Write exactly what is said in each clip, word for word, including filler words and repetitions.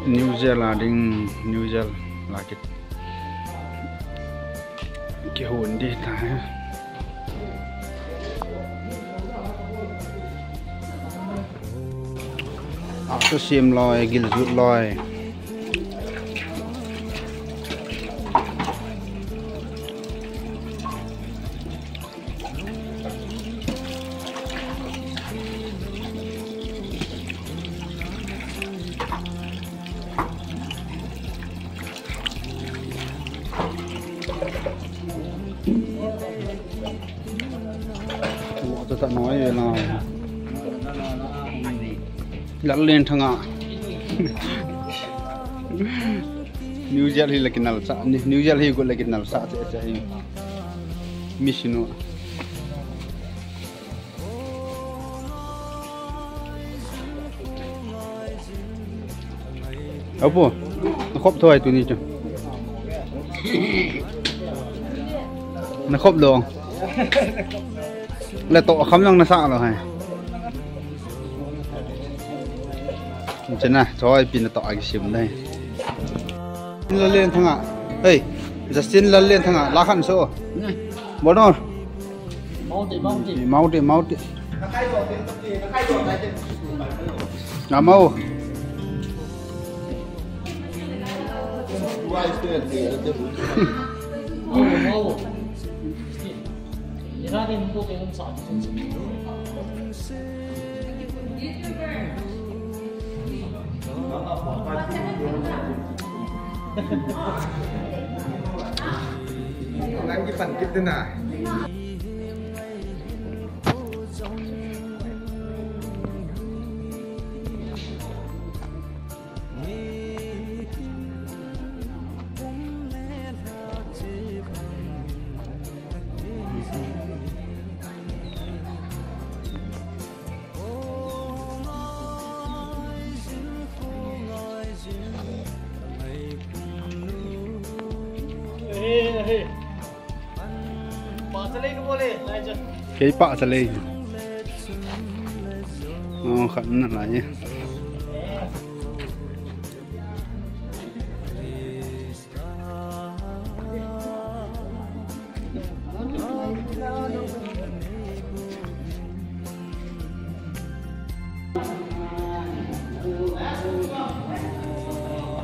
New Zealand ding, New Zealand la kit. Kihon ding tai. Asa sem loi, gil jut loi. Tua ta noi na. Lallen thanga. New Zealand hi la kinal sa, New Zealand hi go la kinal sa che che. Mission. Apu, na khop thoi tuni chu. Na khop lo. Le to kham lang na sa lo hai. Chena, thoi pin to a kisim dai. Lallen thanga. Hey, Justin Lallen thanga. La khan so. Bonor. Mauti, mauti. Mauti, mauti. Namau. Nang kipan kit na. Kei pa sa lei. Oh, khat na lai.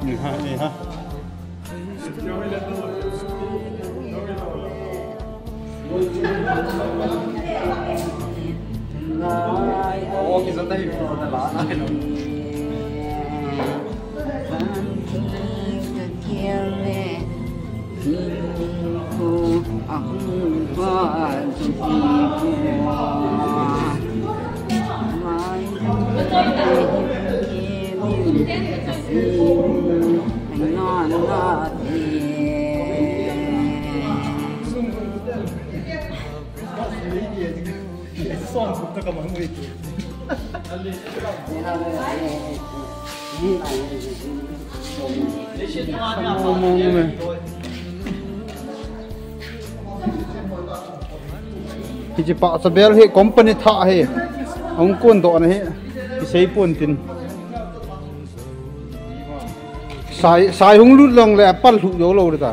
Ni ha, ni ha. Hiche pahcha bel hi company thah hi. Hung kon doh na hi. Kisei pon tin. Sai, sai hung lut long le apal hu jo lo ta.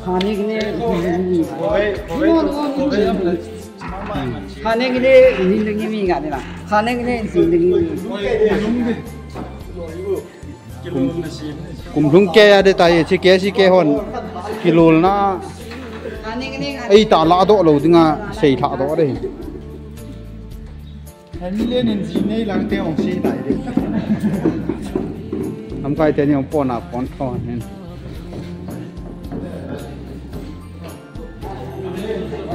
खाने के लिए, खाने के लिए जिंदगी में गाने ला, खाने के लिए जिंदगी में। Kum, kum lhung kei a de tai, chi kei si kei hon, kilol na. खाने के लिए गाने। Ei ta la doh lo dinga, sei thah doh de. Lamkai teni hung pon a pon tho hin.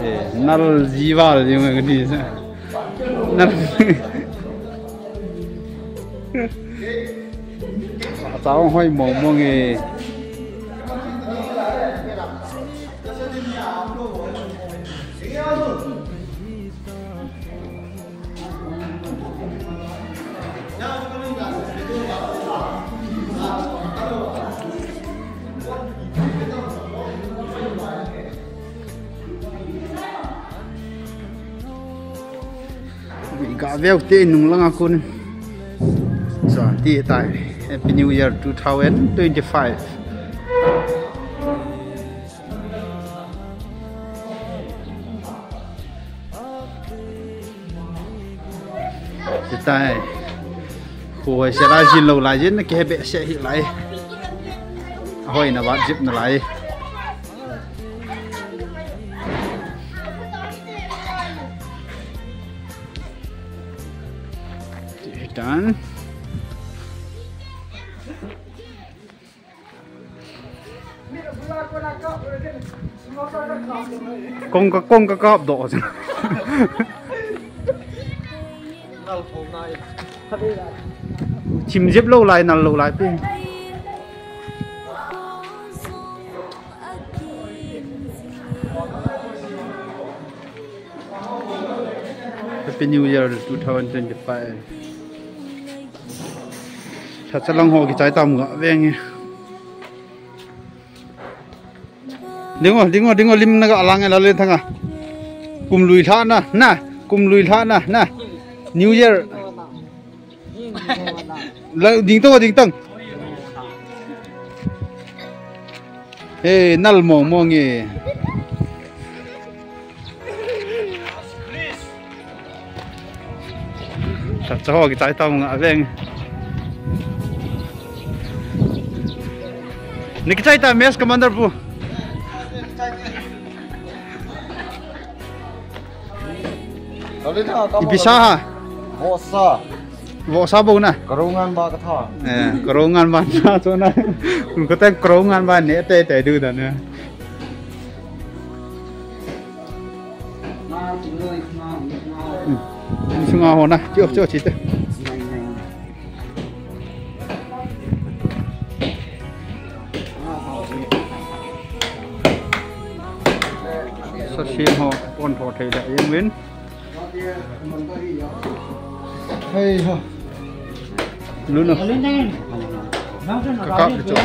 Eh, nal jival jong ni sa. Nal. Sa hoi mong mong e. Ga veu te nung langa kon. So, ti tai. Happy New Year two thousand twenty-five. Ti tai. Khu hoi se lai, jin lou lai, jin na kihebe se hi lai. Hoi na vat jip na lai. Ti tan. Kong ka, kong ka kap doh. Chim jep lou lai, nal lou lai pi. Happy New Year two thousand twenty-five. Thachalang ho kichai tam ga veng e. Dingo, dingo, dingo, lim na ga lang e, Lallen Thanga. Kum lui lha na, na. Kum lui lha na, na. New Year. La, ding tang, ding tang. Hey, nal mong mong e. Thacha ho kichai tam nga veng. Ni kichai ta, Mess Commander pu. Ipi sa ham? Vohsa. Vohsa bou na. Ka ro ngan ba ka tha. Eh, ka ro ngan ba na, chu na. Kun ka teng ka ro ngan ba ne, te, te, du da ne. Hmm. Sunga ho na, chi, chi, chi te. Sa sim ho, pon tho thei da, yen win. Hei ho. Lu no. Ka kap le cho.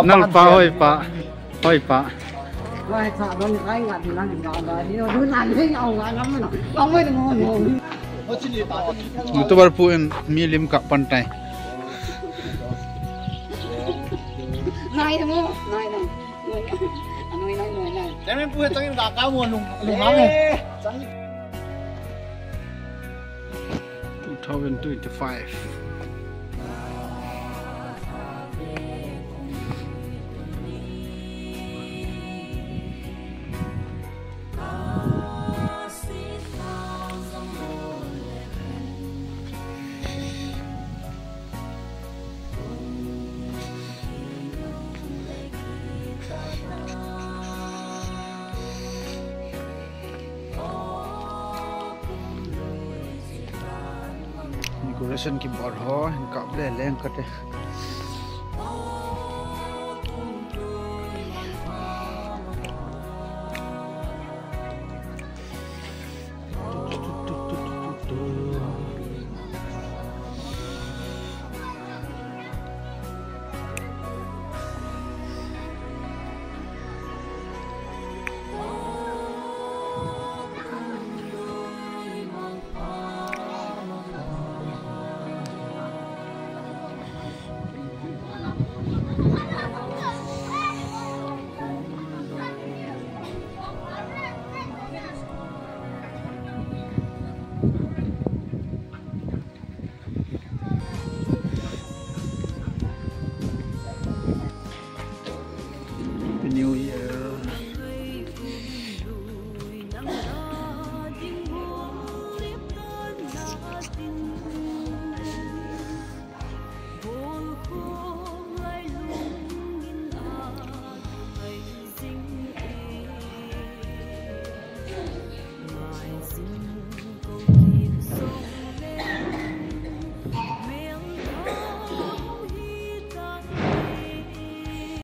Nang pa, hoi pa. Hoi pa. YouTuber pu in mi lim kap pan tai. Nai mo, nai mo. Nai, nai, nai, nai. Nai mo pu chang in ka ka mo lung, lung ha mo. Two thousand twenty-five. Decoration kibol ho, hin kap le leng kate.